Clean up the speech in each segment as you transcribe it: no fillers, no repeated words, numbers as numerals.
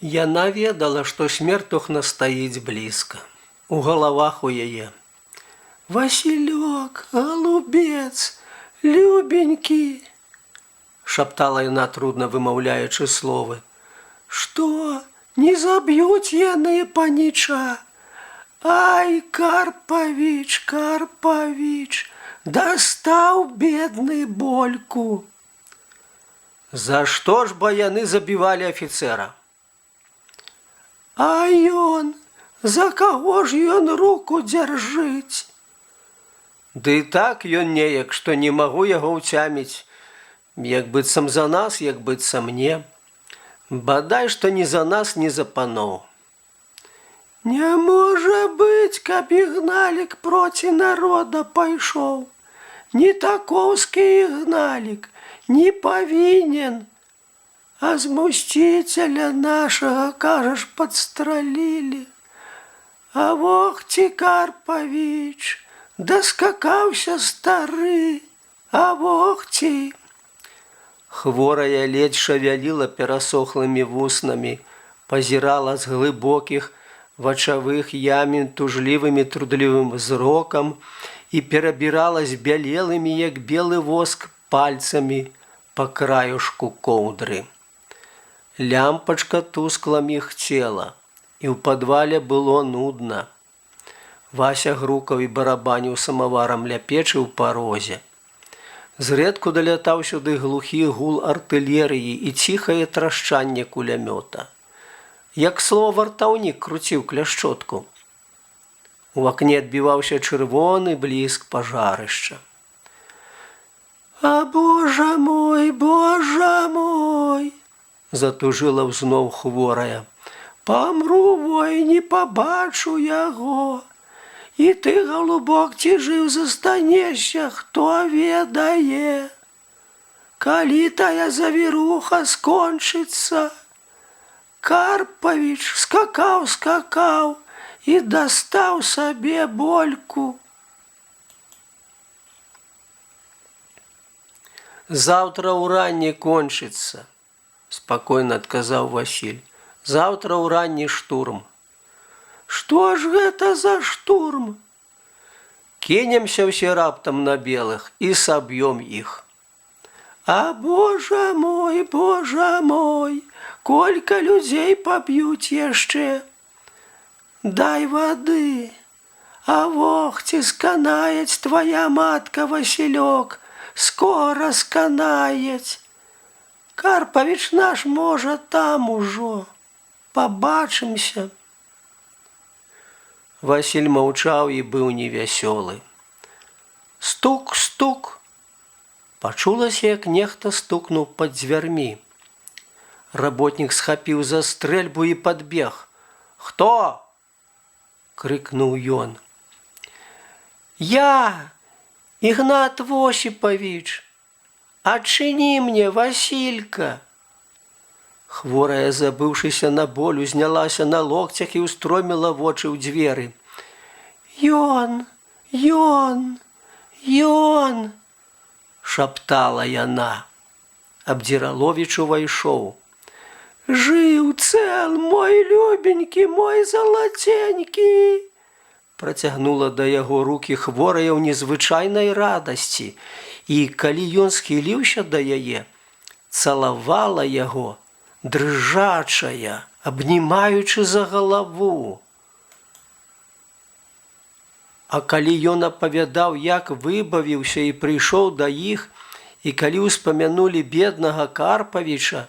Яна ведала, што смертухна стаіць блізка, у галавах у яе. Васілёк, галубец, любенькі, шаптала яна, трудна вымаўляючы словы. Што, не заб'юць яны паніча? Ай, Карпавіч, Карпавіч, дастаў бедны больку. За што ж ба яны забівалі афіцэра? А ён, за каго ж ён руку дзяржыць? Ды і так ён неяк, што не магу яго ўцяміць, як быццам за нас, як быццам не. Бадай, што ні за нас, ні за паноў. Не можа быць, каб Ігналік проці народа пайшоў. Не такоўскі Ігналік, не павінен. А змусціцеля нашага, кажаш, падстралілі. А вох ці, Карпавіч, даскакаўся стары, а вох ці. Хворая ледзь шавяліла перасохлымі вуснамі, пазірала з глыбокіх вачавых ямін тужлівым і трудлівым зрокам і перабірала збялелымі, як белы воск, пальцамі па краюшку коўдры. Лямпачка тускла мігцела, і ў падвале было нудна. Вася грукаў і барабаніў самаварам ля печы ў парозе. Зрэдку далятаў сюды глухі гул артылерыі і ціхае трашчанне кулямёта. Як слова, вартаўнік круціў кляшчотку. У акне адбіваўся чырвоны бліск пажарышча. А божа мой, божа мой, затужыла ўзноў хворая. Памру во і не пабачу яго. І ты, галубок, ці жыў застанешся, хто ведае. Калі тая завіруха скончыцца? Карпавіч скакаў, скакаў і дастаў сабе больку. Заўтра ўранні кончыцца, спакойна адказаў Васіль. Заўтра ўранні штурм. Што ж гэта за штурм? Кінемся ўсе раптам на белых і саб'ём іх. А божа мой, божа мой, колька людзей паб'юць яшчэ. Дай вады. А вох ці, сканаяць твоя матка, Васілёк, скора сканаяць. Карпавіч наш, можа, там ужо. Пабачымся. Васіль маўчаў і быў невясёлы. Стук, стук. Пачулася, як нехта стукнуў пад дзвярмі. Работнік схапіў за стрэльбу і падбег. Хто? крыкнуў ён. Я, Ігнат Восіпавіч, адчыні мне, Васілька. Хворая, забыўшыся на боль, узнялася на локцях і ўстроміла вочы ў дзверы. Ён, ён, ён, шаптала яна. Абдзіраловіч увайшоў. Жыў, цэл, мой любенькі, мой залаценькі! Працягнула да яго рукі хворая ў незвычайнай радасці, і калі ён схіліўся да яе, цалавала яго, дрыжачая, абнімаючы за галаву. А калі ён апавядаў, як выбавіўся і прыйшоў да іх, і калі ўспамянулі беднага Карпавіча,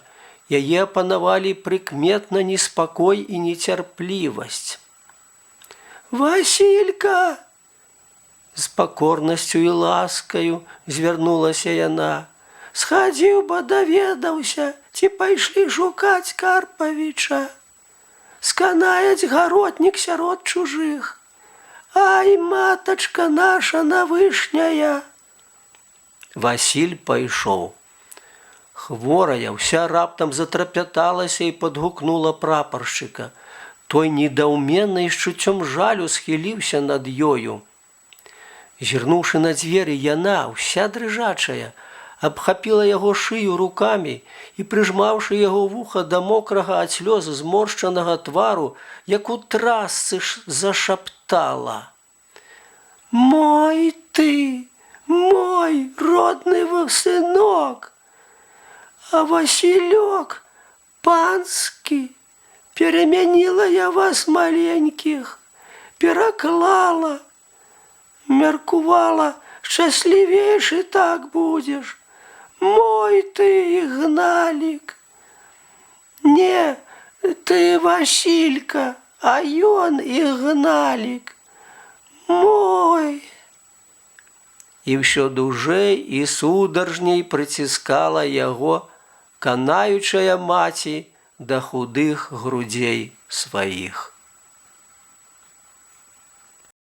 яе апанавалі прыкметна неспакой і нецярплівасць. Васілька! З пакорнасцю і ласкаю звярнулася яна. Схадзіў ба даведаўся, ці пайшлі шукаць Карпавіча. Сканаяць гаротнік сярод чужых. Ай, матачка наша навышняя! Васіль пайшоў. Хворая ўся раптам затрапяталася і падгукнула прапаршчыка. Той недаўменна і з чуццём жалю схіліўся над ёю. Зірнуўшы на дзверы, яна, уся дрыжачая, Абхапіла яго шыю рукамі і, прыжмаўшы яго вуха да мокрага ад слёз зморшчанага твару, як у трасцы зашаптала: «Мой ты, мой родны сынок, а Васілёк панскі, перамяніла я вас, маленькіх, пераклала, мяркувала, шчаслівейшы так будзеш. Мой ты, Ігналік. Не, ты Васілька, а ён Ігналік. Мой». І ўсё дужэй і сударжней прыціскала яго канаючая маці да худых грудзей сваіх.